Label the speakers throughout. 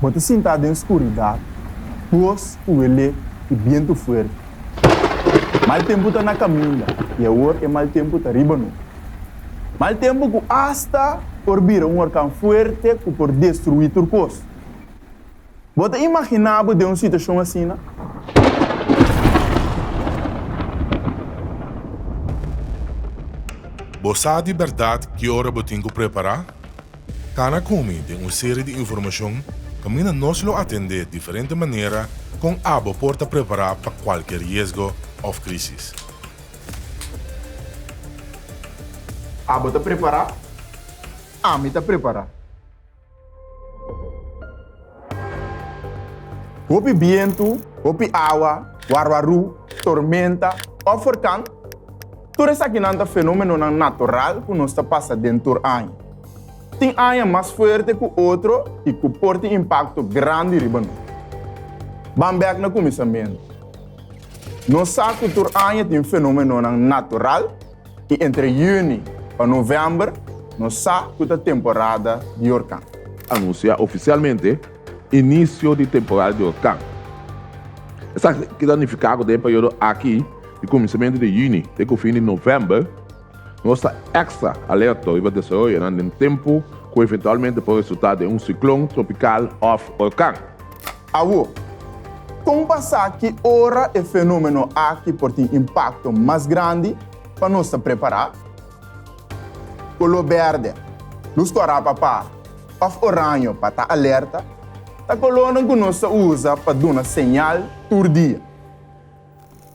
Speaker 1: Bo ta sinta den skuridat, bos ku welek i bientu fuerte. Mal tempu ta na kaminda i awor e mal tempu ta riba nos. Mal tempu ku asta por bira un orkan fuerte ku por destruí tur kos. Bo ta imaginá bo den un situashon asina?
Speaker 2: Bo sa di bèrdat ki ora bo tin ku prepará? Kana ku mi den un seri di informashon kaminda nos lo atendé diferente manera kon abo por ta prepará pa kualke riesgo òf krísis.
Speaker 1: Abo ta prepará? Ami ta prepará. Hopi bientu, hopi awa, warwarú, tormenta òf orkan, tur esakinan ta fenómenonan natural ku nos ta pasa den tur aña. Tin aña mas fuerte ku otro i ku por tin impakto grandi riba nos. Ban bèk na kuminsamentu. Nos sa ku tur aña tin fenómenonan natural I entre yüni pa novèmber nos sa ku ta temporada di orkan.
Speaker 3: Anunsiá ofisialmente inisio di temporada di orkan. Esaki ta nifiká ku den e periodo aki, di kuminsamentu di yüni te ku fin di novèmber, nos ta èkstra alerto riba desaroyonan den tempu ku eventualmente por resultá den un siklon tropikal òf orkan.
Speaker 1: Awor, kon pa sa ki ora e fenómeno aki por tin impakto mas grandi pa nos ta prepará? Koló bèrdè, lus kòrá pa para, òf oraño pa ta alerta, ta kolónan ku nos ta usa pa duna señal tur dia.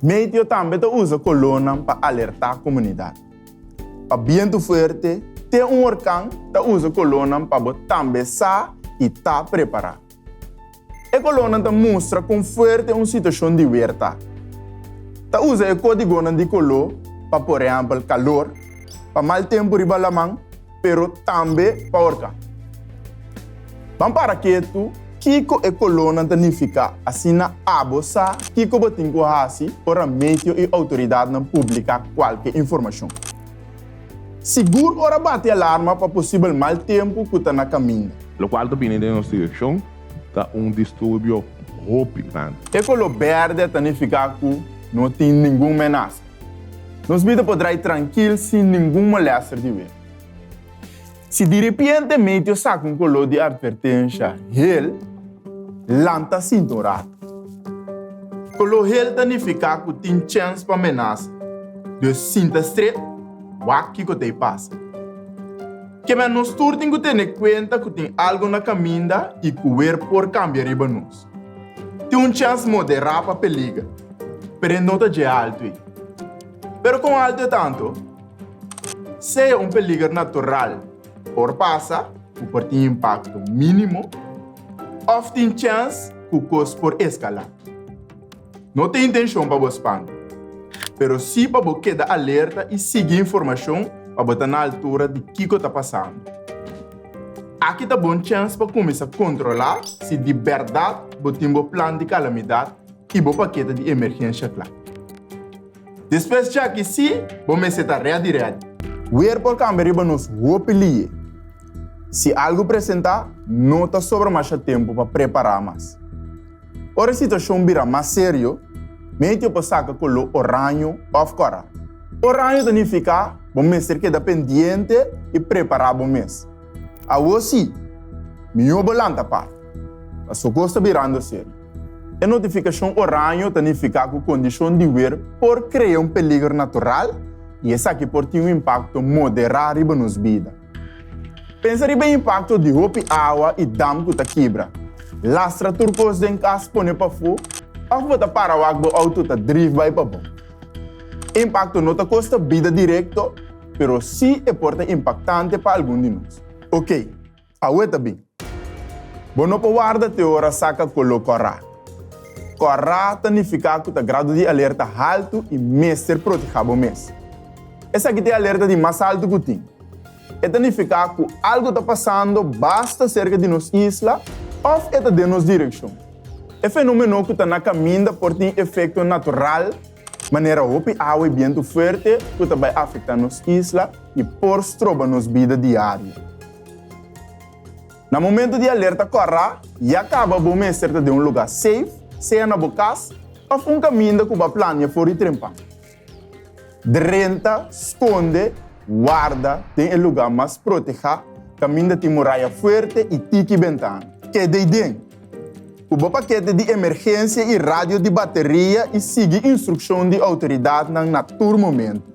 Speaker 1: Meteo tambe ta usa kolónan pa alertá komunidat. Pa bientu fuerte te un orkan ta usa kolónan pa bo tambe sa i ta prepará. E kolónan ta mustra kon fuerte un situashon di wer ta. Ta usa e kódigonan di koló pa por ehèmpel kalor, pa mal tempu riba laman, pero tambe pa orkan. Ban para ketu kiko e kolónan ta nifiká asina abo sa kiko bo tin ku hasi ora meteo i outoridatnan publiká kualke informashon. Sigur ora bati alarma pa posibel mal tempu ku ta na kaminda.
Speaker 3: Lokual ta bini den nos direkshon ta un disturbio hopi grandi.
Speaker 1: E koló bèrdè ta nifiká ku no tin ningun menasa. Nos bida por drai trankil sin ningun molèster di wer. Si diripiente meteo saka un koló di atvertensha hel, lanta sinta un ratu. Koló hel ta nifiká ku tin chèns pa menasa, dus sinta stret, wak kiko ta e pasa. Keme nos tur tin ku tene kuenta ku tin algu na kaminda i ku wer por kambia riba nos. Tin un chèns moderá pa peliger, pero e no ta dje altu ei. Pero kon altu e ta anto? Sea un peliger natural por pasa ku por tin impakto mínimo òf tin chèns ku kos por eskalá. No ta intenshon pa bo spanta, pero sí pa bo keda alerta i sigui informashon pa bo ta na altura di kiko ta pasando. Aki ta bon chèns pa kuminsá kontrolá si di bèrdat bo tin bo plan di kalamidat i bo pakete di emergensha kla. Despues djaki sí, bo mester ta ready ready. Weer por kambia riba nos hopi lie. Si algu presentá, no ta sobra masha tempu pa prepará mas. Ora e situashon bira mas serio, meteo por saka koló oraño òf kòrá. Oraño ta nifiká bo mester keda pendiente i prepará bo mes. Awor sí, mihó bo lanta par, pasobra kos ta birando serio. E notifikashon oraño ta nifiká ku kondishon di wer por krea un peliger natural i esaki por tin un impakto moderá riba nos bida. Pensa riba e impakto di hopi awa i dam ku ta kibra, lastra tur kos den kas pone pafó òf bo ta para wak bo outo ta drif bai pabou. E impakto no ta kosta bida direkto, pero sí e por ta impaktante pa algun di nos. Okey. Awe ta bin. Bo no por warda te ora saka koló kòrá. Kòrá ta nifiká ku ta grado di alerta haltu i mester protehá bo mes. Esaki ta e alerta di mas haltu ku tin. E ta nifiká ku algu ta pasando basta serka di nos isla òf e ta den nos direkshon. E fenómeno ku ta na kaminda por tin efekto natural manera hopi awa i bientu fuerte ku ta bai afektá nos isla i por stroba nos bida diario. Na momento di alerta kòrá, ya kaba bo mester ta den un lugá safe, sea na bo kas òf un kaminda ku bo a plania for di trempan. Drenta, skonde, warda den e lugá mas protehá kaminda tin muraya fuerte i tiki bentana. Keda ei den ku bo pakete di emergensia i radio di bateria i sigui instrukshon di outoridatnan na tur momento.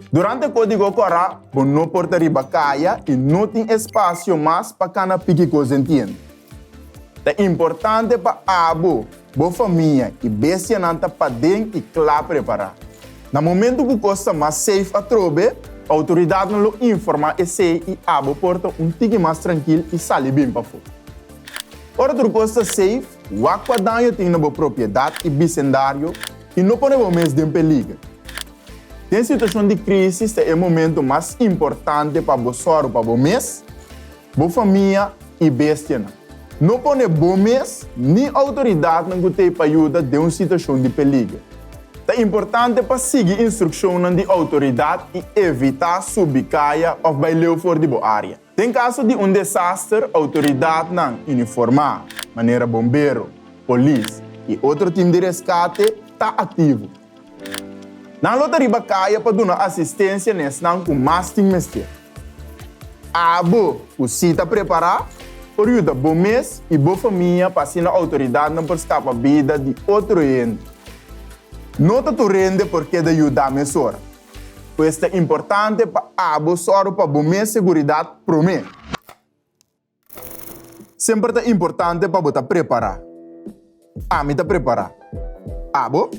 Speaker 1: Durante Kódigo Kòrá bo no por ta riba kaya i no tin espasio mas pa kana piki kos den tienda. Ta importante pa abo, bo famia i bestianan ta paden i kla prepará. Na momentu ku kos ta mas safe atrobe, outoridatnan lo informá esei i abo por ta un tiki mas trankil i sali bin pafó. Ora tur kos ta safe, wak kua daño tin na bo propiedat i bisendario i no pone bo mes den peliger. Den situashon di krísis ta e momentu mas importante pa bo sòru pa bo mes, bo famia i bestianan. No pone bo mes ni outoridatnan ku t'ei pa yuda den un situashon di peliger. Ta importante pa sigui instrukshonnan di outoridat i evitá subi kaya òf bai leu for di bo área. Den kaso di un desaster, outoridatnan uniformá, manera bombero, polis i otro tim di reskate, ta aktivo. Nan lo ta riba kaya pa duna asistensia na esnan ku mas tin mester. Abo ku si ta prepará por yuda bo mes i bo famia pa asina outoridatnan por skapa bida di otro hende. No ta tur hende por keda yuda mesora. Pues ta importante pa abo sòru pa bo mes seguridat promé. Semper ta importante pa bo ta prepará. Ami ta prepará. Abo?